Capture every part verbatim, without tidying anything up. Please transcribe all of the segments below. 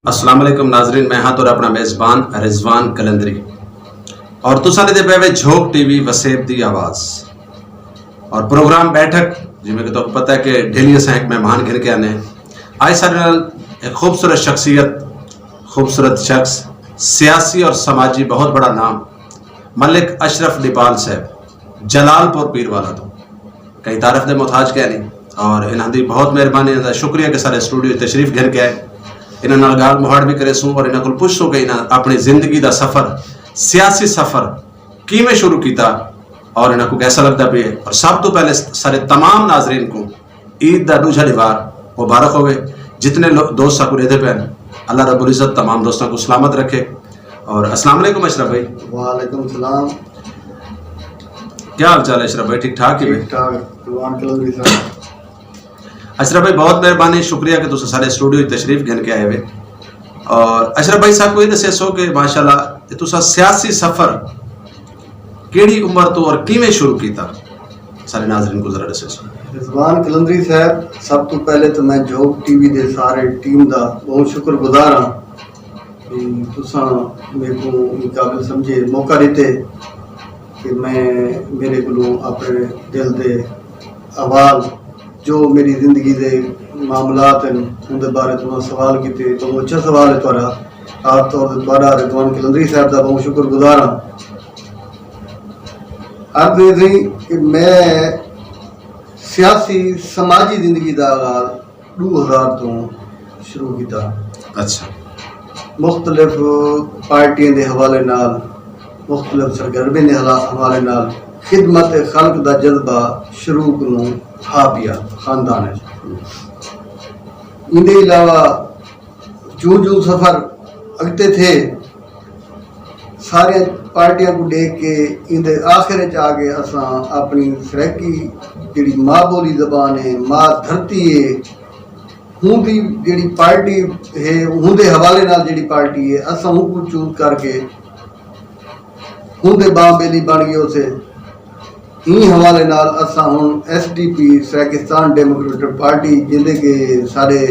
السلام علیکم ناظرین، میں ہاں تہاݙا اپݨا میزبان رضوان قلندری اور تساں ݙیہدے پئے وے جھوک ٹی وی وسیب دی آواز اور پروگرام بیٹھک، جیویں کہ تہاکوں پتہ ہے کہ ڈیلی اساں ہک مہمان گھن کے آنے۔ اڄ ساݙے نال ہک خوبصورت شخصیت، خوبصورت شخص، سیاسی اور سماجی بہت بڑا نام ملک اشرف ݙیپال صاحب، جلال پور پیر والا توں کہیں تعارف دے محتاج کائنی، اور انہاں دی بہت مہربانی، انہاں دا شکریہ کہ ساݙے اسٹوڈیو وچ تشریف گھن کے آئے۔ انہاں نال ڳالھ مہاڑ وی کریسوں اور انہاں کول پچھسوں کہ انہاں اپݨی زندگی دا سفر، سیاسی سفر کیویں شروع کیتا اور انہاں کوں کیسا لڳدا پئے۔ اور سب توں پہلے ساݙے تمام ناظرین کوں عید دا ݙوجھا ݙیہاڑ مبارک ہووے۔ جتنے لو-، دوست ساکوں ݙیہدے پئے ہن، اللہ رب العزت تمام دوستاں کوں سلامت رکھے۔ اور السلام علیکم اشرف بھائی۔ وعلیکم السلام۔ کیا حال چال ہے اشرف بھائی؟ ٹھیک ٹھاک ہی ہو؟ ٹھیک ٹھاک، رضوان قلندری صاحب۔ اشرف بھائی، بہت مہربانی، شکریہ کہ تساں ساݙے اسٹوڈیو وچ تشریف گھن کے آئے ہوئے۔ اور اشرف بھائی، ساکوں یہ ݙسیسو کہ ماشاءاللہ تساں سیاسی سفر کیڑھی عمر توں اور کیویں شروع کیتا؟ سارے ناظرین کوں ذرا ݙسیسو۔ رضوان قلندری صاحب، سب توں پہلے تو میں جھوک ٹی وی دے سارے ٹیم دا بہت شکر گزار ہاں کہ تساں میکوں ایں قابل سمجھے موقع ݙتے کہ میں، میرے کولوں اپݨے دل دے احوال، جو میری زندگی دے معاملات ہن، اوندے بارے تساں سوال کیتے، بہت اچھا سوال ہے تہاݙا۔ خاص طور تے تہاݙا، رضوان قلندری صاحب دا بہت شکر گزار ہاں۔ عرض یہ تھی کہ میں سیاسی سماجی زندگی دا آغاز ݙو ہزار توں شروع کیتا۔ اچھا۔ مختلف پارٹیاں دے حوالے نال، مختلف سرگرمیاں دے حالا-، حوالے نال خدمت خلق دا جذبہ شروع کنوں ہا پیا خاندان وچ۔ ایندے علاوہ جوں جوں سفر اڳتے تھے، سارے پارٹیاں کوں ݙیکھ کے ایندے آخر وچ آ کے اساں اپݨی سرائیکی جیڑھی ماں بولی زبان ہے، ماں دھرتی ہے، ہوں دی جیڑھی پارٹی ہے، ہوں دے حوالے نال جیڑھی پارٹی ہے، اساں ہوں کوں چوز کر کے ہوں دے باں بیلی بݨ ڳیوسے۔ ایں حوالے نال اساں ہݨ S D P, Saraikistan democratic party, جیندے کہ ساݙے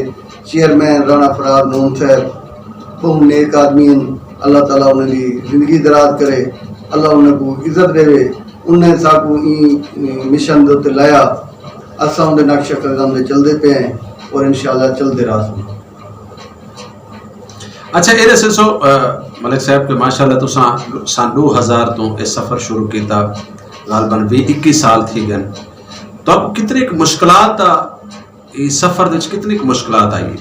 چیئرمین رانا فراز نون صاحب ٻہوں نیک آدمی ہن، اللہ تعالیٰ انہاں دی زندگی دراز کرے، اللہ انہاں کوں عزت ݙیوے۔ انہیں ساکوں ایں مشن دے اتے لایا، اساں اوندے نقش قدم تے چلدے پئے ہیں اور انشاءاللہ چلدے رہسوں۔ اچھا، اے ݙسیسو، آ، ملک صاحب کہ ماشاءاللہ تساں سن ݙو ہزار توں اے سفر شروع کیتا، غالباً ویہہ اکیس سال تھی ڳئن، تہاکوں کتنی ہک مشکلات دا، اے سفر دے وچ کتنی ہک مشکلات آئی؟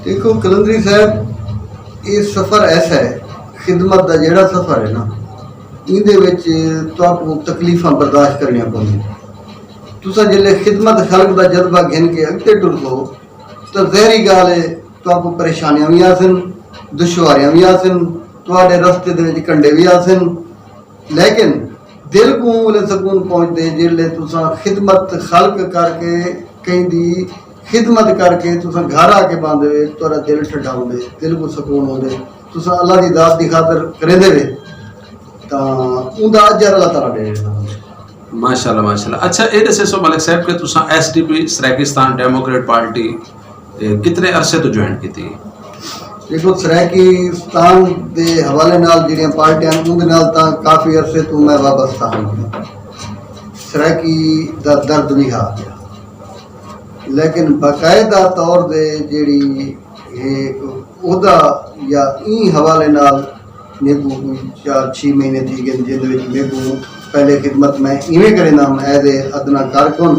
دیکھو قلندری صاحب، اے سفر ایسا ہے، خدمت دا جیڑھا سفر ہے نا، ایندے وچ تہاکوں تکلیفاں برداشت کرݨیاں پوندیاں۔ تساں جیلے خدمت خلق دا جذبہ گھن کے اڳتے ٹردو، تاں ظاہری ڳالھ ہے، تہاکوں پریشانیاں وی آسن، دشواریاں وی آسن، تہاݙے رستے دے وچ کنڈے وی آسن، لیکن دل کوں اوں ویلے سکون پہنچدے، جیڑھلے تساں خدمت خلق کر کے، کہیں دی خدمت کر کے تساں گھر آ کے ٻاہندے وے، تہاݙا دل ٹھڈا ہوندے، دل کوں سکون ہوندے، تساں اللہ دی ذات دی خاطر کریندے وے، تاں اوندا اجر اللہ تعالیٰ ݙے ݙیندا ہوندے۔ ماشاءاللہ، ماشاءاللہ۔ اچھا، اے ݙسیسو ملک صاحب کہ تساں S D P, Saraikistan democrat party, اے کتنے عرصے توں جوائن کیتی ہے؟ دیکھو، سرائیکستان دے حوالے نال جڑیاں پارٹیاں ہن، اوندے نال تاں کافی عرصے توں میں وابستہ ہاں۔ سرائیکی دا درد وی ہا، لیکن باقاعدہ طور دے جیڑھی ہک عہدہ یا ایں حوالے نال میکوں کوئی چار چھی مہینے تھی ڳئن، جیندے وچ میکوں پہلے خدمت میں ایویں کریندا ہم، ایز اے ادنیٰ کارکن،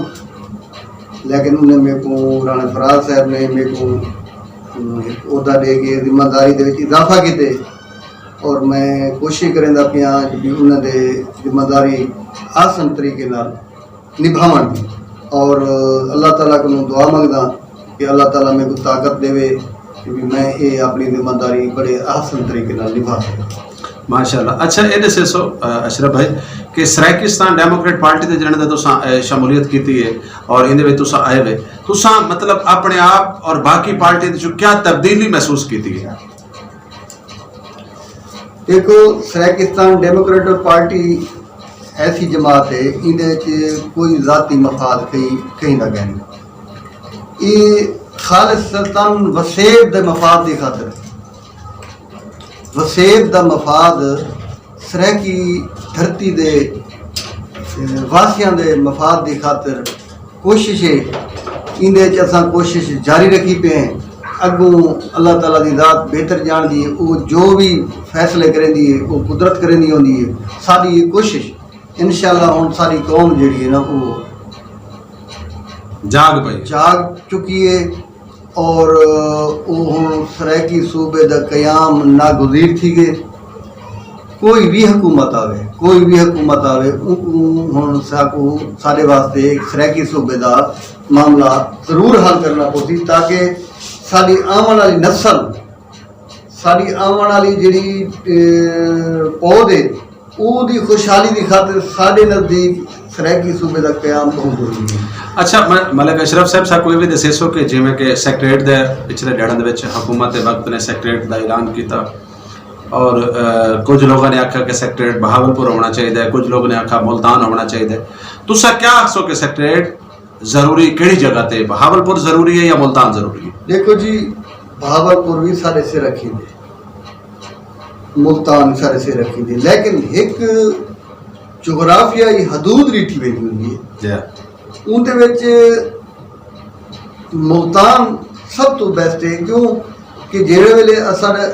لیکن انہیں میکوں، رانا فراز صاحب نے میکوں، ام، ہک عہدہ ݙے کے ذمہ داری دے وچ اضافہ کیتے، اور میں کوشش کریندا پیاں کہ بھی انہاں دے ذمہ داری آسن طریقے نال نبھاوݨ دی، اور اللہ تعالیٰ کنوں دعا منگداں کہ اللہ تعالیٰ میکوں طاقت ݙیوے کہ بھی میں اے اپݨی ذمہ داری بڑے احسن طریقے نال نبھا سکاں۔ ماشاءاللہ۔ اچھا، اے ݙسیسو، آ، اشرف بھائی، کہ سرائیکستان ڈیموکریٹ پارٹی دے جنہاں دے تساں، اے، شمولیت کیتی ہے اور ایندے وچ تساں آئے وے، تساں مطلب اپݨے آپ اور باقی پارٹی دے وچوں کیا تبدیلی محسوس کیتی ہے؟ دیکھو، سرائیکستان ڈیموکریٹک پارٹی ایسی جماعت ہے، ایندے وچ کوئی ذاتی مفاد کہیں، کہیں دا کائنی۔ اے خالصتاً وسیب دے مفاد دی خاطر، وسیب دا مفاد سرائیکی دھرتی دے واسیاں دے مفاد دی خاطر کوشش ہے۔ ایندے وچ اساں کوشش جاری رکھی پئے ہیں۔ اڳوں اللہ تعالیٰ دی ذات بہتر ڄاݨدی ہے، او جو وی فیصلے کریندی ہے او قدرت کریندی ہوندی ہے۔ ساݙی اے کوشش انشاءاللہ ہݨ ساݙی قوم جیڑھی ہے نا او جاگ پئی۔ جاگ چکی ہے، اور او ہݨ سرائیکی صوبے دا قیام ناگزیر تھی ڳئے۔ کوئی وی حکومت آوے، کوئی وی حکومت آوے، اونکوں ہݨ ساکوں ساݙے واسطے سرائیکی صوبے دا معاملہ ضرور حل کرݨا پوسی، تاکہ ساݙی آوݨ والی نسل، ساݙی آوݨ والی جیڑھی پود ہے، اوندی خوشحالی دی خاطر ساݙے نزدیک سرائیکی صوبے دا قیام بہت ضروری ہے۔ اچھا، ملک اشرف صاحب، ساکوں اے وی ݙسیسو کہ جیویں کہ سیکرٹریٹ دے پچھلے ݙیہاڑاں دے وچ حکومت دے وقت نے سیکرٹریٹ دا اعلان کیتا، اور کجھ لوگاں نے آکھیا کہ سیکرٹریٹ بہاول پور ہووݨا چاہیدا ہے، کجھ لوگ نے آکھیا ملتان ہووݨا چاہیدا ہے۔ تساں کیا آکھسو کہ سیکرٹریٹ ضروری کیڑھی جگہ تے؟ بہاول پور ضروری ہے یا ملتان ضروری ہے؟ ݙیکھو جی، بہاول پور وی ساݙے سر رکھیندے، ملتان ساݙے سر رکھیندے، لیکن ہک جغرافیائی حدود ݙٹھی ویندی ہوندی ہے۔ جی۔ اوندے وچ ملتان سب توں بیسٹ ہے، کیوں کہ جیڑھے ویلے اساݙے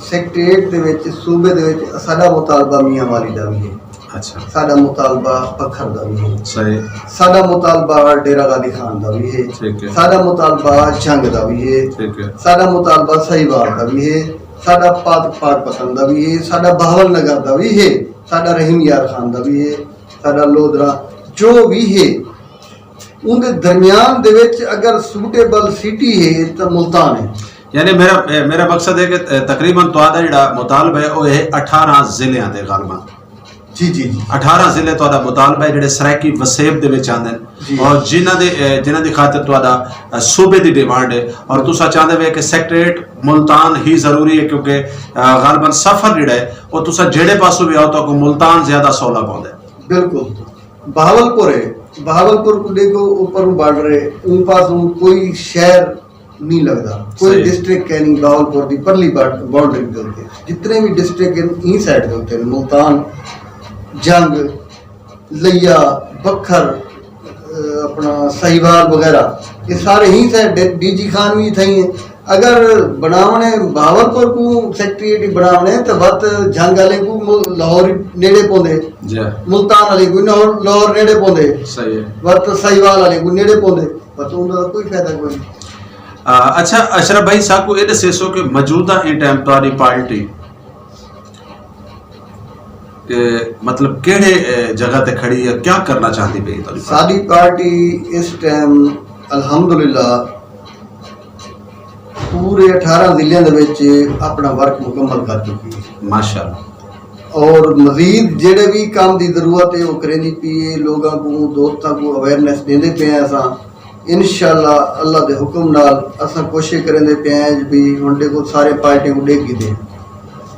سیکرٹریٹ دے وچ، صوبے دے وچ اساݙا مطالبہ میاں والی دا وی ہے، اچھا۔ ساݙا مطالبہ بکھر دا وی ہے، صحیح۔ ساݙا مطالبہ ڈیرہ غازی خان دا وی ہے، ٹھیک ہے۔ ساݙا مطالبہ جھنگ دا وی ہے، ٹھیک ہے۔ ساݙا مطالبہ سہیوال دا وی ہے، ساݙا پاک، پاک پتن دا وی ہے، ساݙا بہاول نگر دا وی ہے، ساݙا رحیم یار خان دا وی ہے، ساݙا لودھراں جو وی ہے، اوندے درمیان دے وچ اگر سوٹیبل سٹی ہے تاں ملتان ہے۔ یعنی میرا، اے، میرا مقصد ہے کہ، اے، تقریباً تہاݙا جیڑھا مطالبہ ہے، او ہے اٹھارہ ضلعیاں دے غالباً۔ جی، جی، جی۔ اٹھارہ ضلع تہاݙا مطالبہ ہے، جیڑھے سرائیکی وسیب دے وچ آندن، جی۔ اور جنہاں دے، اے، جنہاں دی خاطر تہاݙا، اے، صوبے دی ڈیمانڈ ہے، اور تساں چاہندے وے کہ سیکرٹریٹ ملتان ہی ضروری ہے، کیونکہ، اے، غالباً سفر جیڑھا ہے، او تساں جیڑھے پاسوں وی آؤ، تہاکوں ملتان زیادہ سولا پوندا ہے۔ بالکل۔ بہاول پور ہے، بہاول پور کوں ݙیکھو، اوپروں بارڈر ہے، اوں پاسوں کوئی شہر نہیں لڳدا، کوئی، صحیح۔ ڈسٹرکٹ کائنی بہاول پور دی پرلی بار-، باؤنڈری دے اتے۔ جتنے وی ڈسٹرکٹ ہن، ایں سائیڈ دے اتے ہن، ملتان، جنگ، لیا، بکھر، اے، اپݨا سہیوال وغیرہ، اے سارے ہی سائیڈ ݙے، ڈی جی خان وی اتھائیں ہے۔ اگر بݨاوݨے بہاول پور کوں سیکرٹریٹ ہی بݨاوݨے، تے وت جھنگ والے کوں مل-، لاہور نیڑے پوندے، جی۔ ملتان والے کوں لاہور، لاہور نیڑے پوندے، صحیح ہے۔ وت سہیوال والے کوں نیڑے پوندے، وت اوندا کوئی فائدہ کوئی نہیں۔ آ، اچھا اشرف بھائی، ساکوں اے ݙسیسو کہ موجودہ ایں ٹائم تہاݙی پارٹی کہ مطلب کیڑھے، اے، جگہ تے کھڑی ہے، کیا کرنا چاہندی پئی ہے تہاݙی پارٹی؟ ساݙی پارٹی اس ٹائم الحمدللہ پورے اٹھارہ ضلعیاں دے وچ اپݨا ورک مکمل کر چکی ہے۔ ماشاءاللہ۔ اور مزید جیڑھے وی کم دی ضرورت ہے، او کریندی پئی ہے، لوگاں کوں، دوستاں کوں اویئرنیس ݙیندے پئے ہیں اساں۔ انشاءاللہ اللہ دے حکم نال اساں کوشش کریندے پئے ہیں، بھی ہݨ ݙیکھو سارے پارٹی کوں ݙیکھ گھدے ہیں۔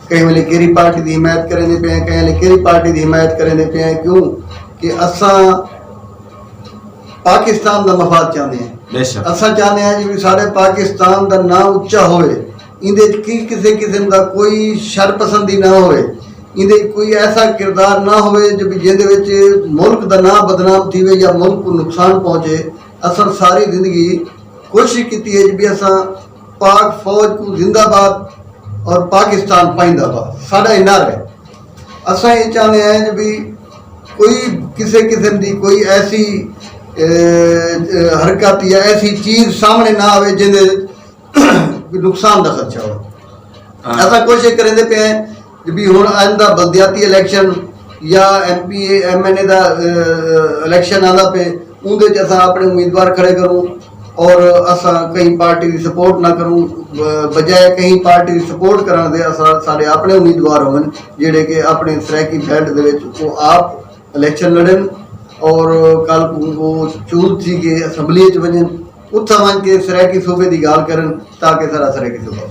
کہیں ویلے کیڑھی پارٹی دی حمایت کریندے پئے ہیں، کہیں ویلے کیڑھی پارٹی دی حمایت کریندے پئے ہیں۔ کیوں کہ اساں پاکستان دا مفاد چاہندے ہیں۔ بے شک۔ اساں چاہندے ہیں جی بھی ساݙے پاکستان دا ناں اچا ہوئے، ایندے وچ کی کسے قسم دا کوئی شر پسندی نہ ہوئے، ایندے وچ کوئی ایسا کردار نہ ہوئے جو بھی جیندے وچ ملک دا ناں بدنام تھیوے یا ملک کوں نقصان پہنچے۔ اساں ساری زندگی کوشش کیتی ہے جی بھی اساں پاک فوج کوں زندہ باد اور پاکستان پائندہ باد، ساݙا اے نعرہ ہے۔ اساں اے چاہندے ہیں جو بھی کوئی کسے قسم دی کوئی ایسی، اے، اے، حرکت یا ایسی چیز سامݨے نہ آوے جیندے کوئی نقصان دا خدشہ ہو۔ ہاں۔ اساں کوشش کریندے پئے ہیں کہ بھی ہݨ آئندہ بلدیاتی الیکشن یا ایم پی اے، ایم این اے دا، اے، الیکشن آندا پئے، اوندے وچ اساں اپݨے امیدوار کھڑے کروں اور اساں کہیں پارٹی دی سپورٹ نہ کروں، ب-، بجائے کہیں پارٹی دی سپورٹ کرݨ دے اساں، ساݙے اپݨے امیدوار ہوون جیڑھے کہ اپݨے سرائیکی بیلٹ دے وچ او آپ الیکشن لڑن اور کل کوں او چوز تھی کے اسمبلی اچ ونڄن، اتھاں ونڄ کے سرائیکی صوبے دی ڳالھ کرن تاکہ سارا سرائیکی صوبہ۔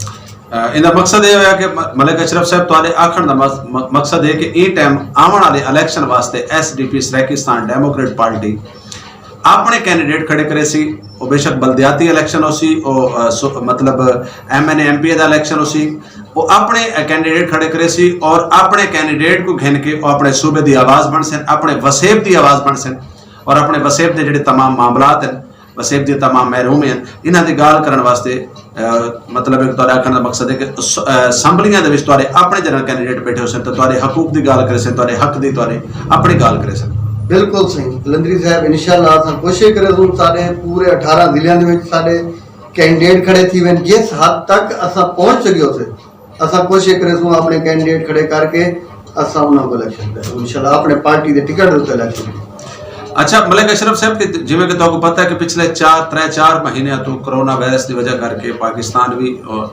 آ، ایندا مقصد اے ہویا کہ م-، ملک اشرف صاحب، تہاݙے آکھݨ دا مز-، م-، مقصد اے کہ ایں ٹائم آوݨ والے الیکشن واسطے S D P, Saraikistan democrat party, اپݨے کینڈیڈیٹ کھڑے کریسی او بے شک بلدیاتی الیکشن ہوسی، او مطلب M N A M P A دا الیکشن ہوسی، او اپنے کینڈیڈیٹ کھڑے کریسی اور اپنے کینڈیڈیٹ کوں گھن کے او اپنے صوبے دی آواز بنڑسن، اپنے وسیب دی آواز بنڑسن، اور اپنے وسیب دے جیڑھے تمام معاملات ہن، وسیب دیاں تمام محرومیاں ہن، انہاں دی گالھ کرنڑ واسطے مطلب ہک تہاڈے آکھنڑ دا مقصد ہے کہ اسمبلیاں دے وچ تہاڈے اپنے جنرل کینڈیڈیٹ بیٹھے ہوسن تے تہاڈے حقوق دی گالھ کریسن، تہاڈے حق دی، تہاڈی اپنی گالھ کریسن۔ بالکل صحیح قلندری صاحب، انشاءاللہ اساں کوشش کریسوں سارے پورے اٹھارہ ضلعیاں دے وچ سارے کینڈیڈیٹ کھڑے تھی ون، جس حد تک اساں پہنچ سگیوسے اساں کوشش کریسوں اپنے کینڈیڈیٹ کھڑے کر کے اساں انہاں کوں الیکشن کریسوں انشاءاللہ، اپنے پارٹی دے ٹکٹ دے اتے الیکشن کریسوں۔ اچھا ملک اشرف صاحب کہ جویں کہ تہاکوں پتہ ہے کہ پچھلے چار ترے چار مہینے اتوں کرونا وائرس دی وجہ کر کے پاکستان وی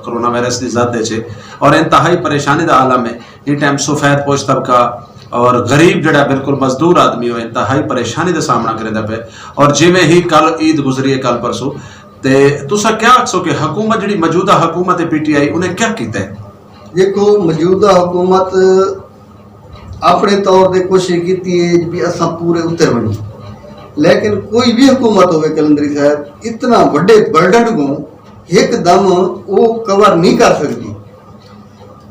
کرونا وائرس دی زد اچ ہے اور انتہائی پریشانی دا عالم ہے۔ ایں ٹائم سفید پوش طبقہ اور غریب جڑا بالکل مزدور آدمی ہو انتہائی پریشانی دا سامنا کریندا پے۔ اور جویں ہی کل عید گزری ہے کل پرسوں تے تساں کیا آکھسو کہ حکومت جڑی موجودہ حکومت ہے پی ٹی آئی انہیں کیا کیتا ہے؟ دیکھو موجودہ حکومت اپنے طور تے کوشش کیتی ہے بھی اساں پورے اتر ونجوں، لیکن کوئی بھی حکومت ہوے قلندری صاحب اتنا وڈے برڈن کو ایک دم وہ کور نہیں کر سکتی۔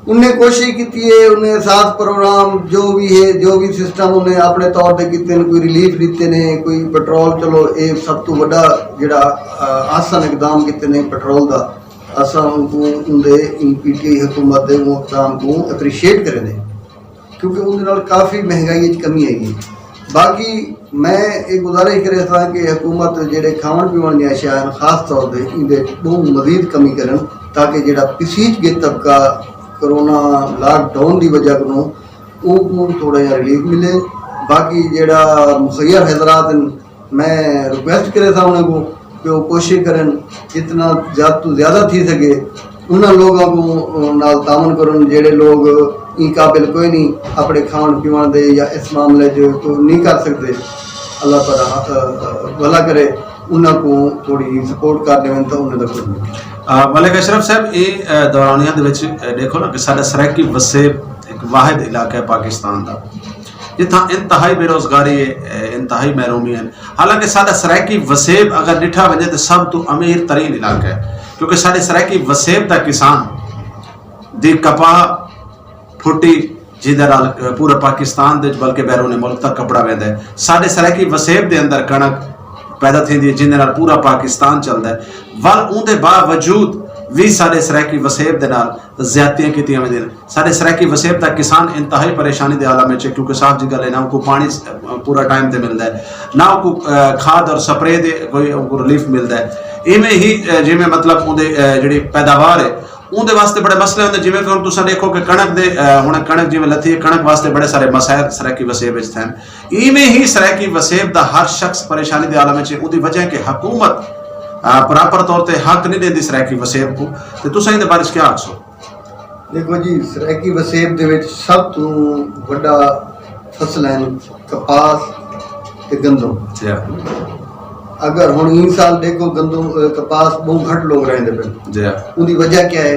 انہیں کوشش کیتی ہے، انہیں احساس پروگرام جو بھی ہے، جو بھی سسٹم انہیں اپنے طور تے کیتے نے، کوئی ریلیف دیتے نے، کوئی پٹرول، چلو اے سب تو وڈا جڑا آسن اقدام کیتے نے پٹرول دا۔ اساں اونکوں اوندے ایں پی ٹی آئی حکومت دے اوں اقدام کوں اپریشیٹ کریندے کیونکہ اوندے نال کافی مہنگائی اچ کمی آئی ہے۔ باقی میں اے گزارش کریساں کہ حکومت جیڑھے کھاوݨ پیوݨ دیاں اشیاء ہن خاص طور تے ایندے اچ ٻہوں مزید کمی کرن تاکہ جیڑھا پسیج ڳئے طبقہ کرونا لاک ڈاؤن دی وجہ کنوں اونکوں تھوڑا جیہا ریلیف ملے۔ باقی جیڑھا مسیب حضرات ہن میں ریکویسٹ کریساں انہاں کوں کہ او کوشش کرن جتنا زیادہ توں زیادہ تھی سگے انہاں لوگاں کوں نال تعاون کرن جیڑھے لوگ ایں قابل کوئی نی اپنے کھاون پیون دے یا اس معاملے چ کوئی نی کر سگدے۔ اللہ تعالی بھلا کرے انہاں کوں تھوڑی سپورٹ کر ڈیون تاں انہاں دا کجھ۔ ملک اشرف صاحب ایں دورانیاں دے وچ ڈیکھو نا کہ ساڈا سرائیکی وسیب ہک واحد علاقہ ہے پاکستان دا جتھاں انتہائی بے روزگاری ہے انتہائی محرومی ہن۔ حالانکہ ساڈا سرائیکی وسیب اگر ڈٹھا ونجے تے سب توں امیر ترین علاقہ ہے کیونکہ ساڈے سرائیکی وسیب دا کسان دی کپاہ پھٹی جیندے نال پورا پاکستان دے بلکہ بیرون ملک تک کپڑا ویندا ہے۔ ساڈے سرائیکی وسیب دے اندر کݨک پیدا تھیندی ہے جیندے نال پورا پاکستان چلدا ہے ول اوندے باوجود وی ساڈے سرائیکی وسیب دے نال زیادتیاں کیتیاں ویندیاں ہن۔ ساڈے سرائیکی وسیب دا کسان انتہائی پریشانی دے عالم اچ ہے کیونکہ صاف جی گل ہے نہ اوکوں پانی پورا ٹائم تے ملدا ہے نہ اوکوں کھاد اور سپرے دے کوئی اوکوں ریلیف ملدا ہے۔ ایویں ہی جیویں مطلب اوندے جیڑھی پیداوار ہے اوندے واسطے بڑے مسئلے ہوندے جیویں کہ ہن تساں ڈیکھو کہ کݨک دے ہن کݨک جیویں لتھی ہے کݨک واسطے بڑے سارے مسائل سرائیکی وسیب اچ تھین۔ ایویں ہی سرائیکی وسیب دا ہر شخص پریشانی دے عالم اچ ہے اوندی وجہ ہے کہ حکومت پراپر طور تے حق نی ڈیندی سرائیکی وسیب کوں تے تساں ایندے بارے اچ کیا آکھسو؟ ݙیکھو جی سرائیکی وسیب دے وچ سب توں وݙا فصل ہن کپاس تے گندم۔ اچھا۔ اگر ہݨ ایں سال ݙیکھو گندم کپاس ٻہوں گھٹ لوک رہندے پن۔ جی۔ اوندی وجہ کیا ہے؟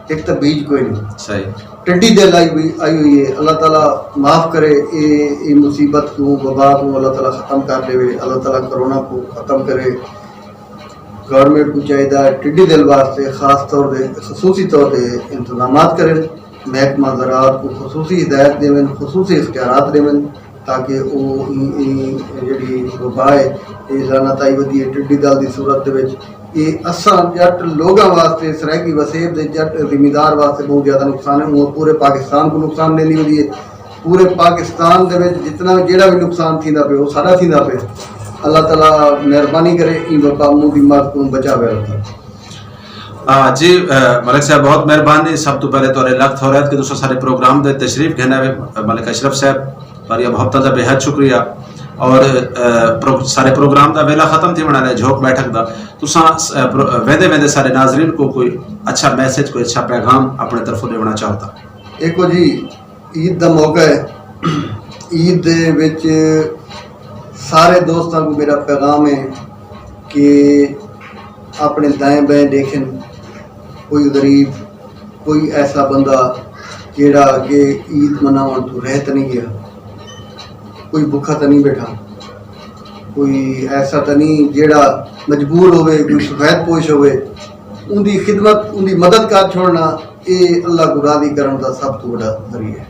ہک تاں بیج کوئی نی۔ صحیح۔ ٹڈی دل آئی ہوئی آئی ہوئی ہے اللہ تعالی معاف کرے اے اے مصیبت کوں وبا کوں اللہ تعالی ختم کر ݙیوے اللہ تعالی کرونا کوں ختم کرے۔ گورنمنٹ کوں چاہیدا ہے ٹڈی دل واسطے خاص طور تے خصوصی طور تے انتظامات کرن، محکمہ زراعت کوں خصوصی ہدایت ݙیون، خصوصی اختیارات ݙیون تاکہ او ایں ایں جیڑھی وبا ہے اے لعنت آئی ودی ہے ٹڈی دل دی صورت دے وچ اے اساں جٹ لوگاں واسطے سرائیکی وسیب دے جٹ زمیندار واسطے بہت زیادہ نقصان ہے، اوں پورے پاکستان کوں نقصان ݙیندی ودی ہے۔ پورے پاکستان دے وچ جتنا جیڑا وی نقصان تھیندا پئے او ساڈا تھیندا پئے۔ اللہ تعالی مہربانی کرے ایں وبا موں دی مرض کوں بچاوے رکھے۔ آ، جی آ، ملک صاحب بہت مہربانی۔ سب تو پہلے تہاڈے لکھ تھورائت کہ تساں سارے پروگرام دے تشریف گھن آوے۔ ملک اشرف صاحب تہاڈیاں محبتاں دا بے حد شکریہ۔ اور آ، پرو- سارے پروگرام دا ویلا ختم تھی بنا لے جھوک بیٹھک دا تساں آ، پرو- ویندے ویندے سارے ناظرین کو کوئی اچھا میسج کوئی اچھا پیغام اپنے طرفوں دیونا چاہو تاں؟ ایکو جی عید دا موقع ہے، عید دے وچ سارے دوستاں کوں میرا پیغام ہے کہ اپݨے دائیں بائیں ݙیکھن، کوئی غریب، کوئی ایسا بندہ جیڑھا اڳے عید مناوݨ توں رہ تاں نی ڳیا، کوئی بکھا تاں نی ٻیٹھا۔ کوئی ایسا تاں نی جیڑھا مجبور ہووے، کوئی سفید پوش ہووے، اوندی خدمت، اوندی مدد کر چھوڑݨا، اے اللہ کوں راضی کرݨ دا سب توں وݙا ذریعہ ہے،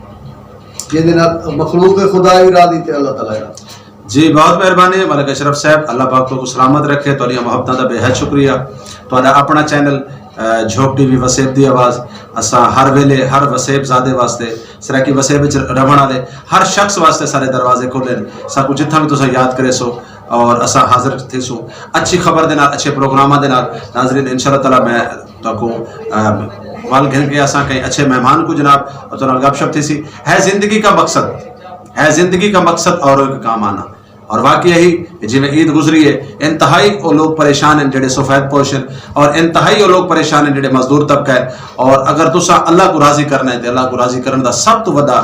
جیندے نال مخلوق خدا وی راضی تے اللہ تعالیٰ وی راضی۔ جی، بہت مہربانی ملک اشرف صاحب، اللہ پاک تہاکوں سلامت رکھے، تہاݙیاں محبتاں دا بے حد شکریہ۔ تہاݙا اپݨا چینل، اے، جھوک ٹی وی وسیب دی آواز، اساں ہر ویلے ہر وسیب زادے واسطے، سرائیکی وسیب وچ رہوݨ والے ہر شخص واسطے سارے دروازے کھلے ہن۔ ساکوں جتھاں وی تساں یاد کریسو اور اساں حاضر تھیسوں اچھی خبر دے نال، اچھے پروگراماں دے نال۔ ناظرین، انشاءاللہ تعالیٰ میں تہاکوں، اے، ول گھن کے اساں کہیں اچھے مہمان کوں جناب، اور تہاݙے نال گپ شپ تھیسی۔ ہے زندگی کا مقصد، ہے زندگی کا مقصد اوروں کے کام آنا۔ اور واقعی ہی جیویں عید گزری ہے، انتہائی او لوگ پریشان ہن جڑے سفید پوش ہن، اور انتہائی او لوگ پریشان ہن جڑے مزدور طبقہ ہے۔ اور اگر تساں اللہ کوں راضی کرݨا ہے تے اللہ کوں راضی کرݨ دا سب توں وݙا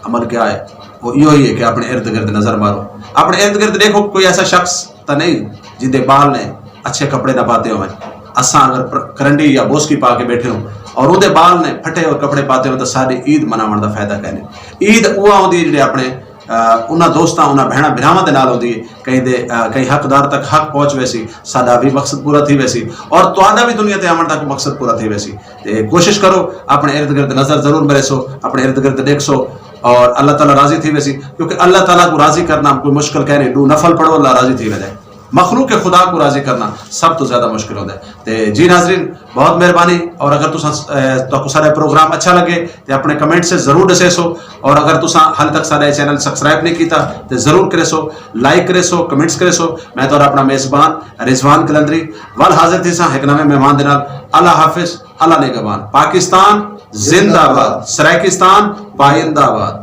عمل کیا ہے؟ وہ ایہو ہی ہے کہ اپݨے ارد گرد نظر مارو، اپݨے ارد گرد ݙیکھو، کوئی ایسا شخص تاں نہیں جیندے بال نے اچھے کپڑے نہ پاتے ہوئے۔ اساں اگر پر-، کرنڈی یا بوسکی پا کے ٻیٹھے ہوں اور اوندے بال نے پھٹے ہوئے کپڑے پاتے ہوئے، تاں ساݙی عید مناوݨ دا فائدہ کائنی۔ عید اوہا ہوندی ہے جیڑھے اپݨے، آ، انہاں دوستاں، انہاں بھیݨاں بھراواں دے نال ہوندی ہے۔ کہیں دے، آ، کہیں حقدار تک حق پہنچ ویسی، ساݙا وی مقصد پورا تھی ویسی اور تہاݙا وی دنیا تے آوݨ دا کوئی مقصد پورا تھی ویسی۔ تے کوشش کرو، اپݨے ارد گرد نظر ضرور مریسو، اپݨے ارد گرد ݙیکھسو اور اللہ تعالیٰ راضی تھی ویسی، کیونکہ اللہ تعالیٰ کوں راضی کرݨا کوئی مشکل کائنی۔ ݙو نفل پڑھو، اللہ راضی تھی ویندے۔ مخلوق خدا کوں راضی کرݨا سب توں زیادہ مشکل ہوندا ہے۔ تے جی ناظرین، بہت مہربانی۔ اور اگر تساں، اے، تہاکوں ساݙا پروگرام اچھا لڳے تے اپݨے کمنٹ سے ضرور ݙسیسو، اور اگر تساں حال تک ساݙا اے چینل سبسکرائب نہیں کیتا تے ضرور کریسو، لائک کریسو، کمنٹس کریسو۔ میں تہاݙا اپݨا میزبان رضوان قلندری ول حاضر تھیساں ہک نویں مہمان دے نال۔ اللہ حافظ، اللہ نگہبان۔ پاکستان زندہ باد، سرائیکستان پائندہ باد۔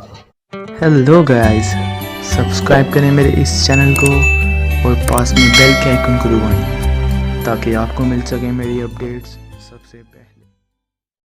ہیلو گائز، سبسکرائب کریں میرے اس چینل کو اور پاس میں بیل کے آئیکن کو دبائیں تاکہ آپ کو مل سکیں میری اپڈیٹس سب سے پہلے۔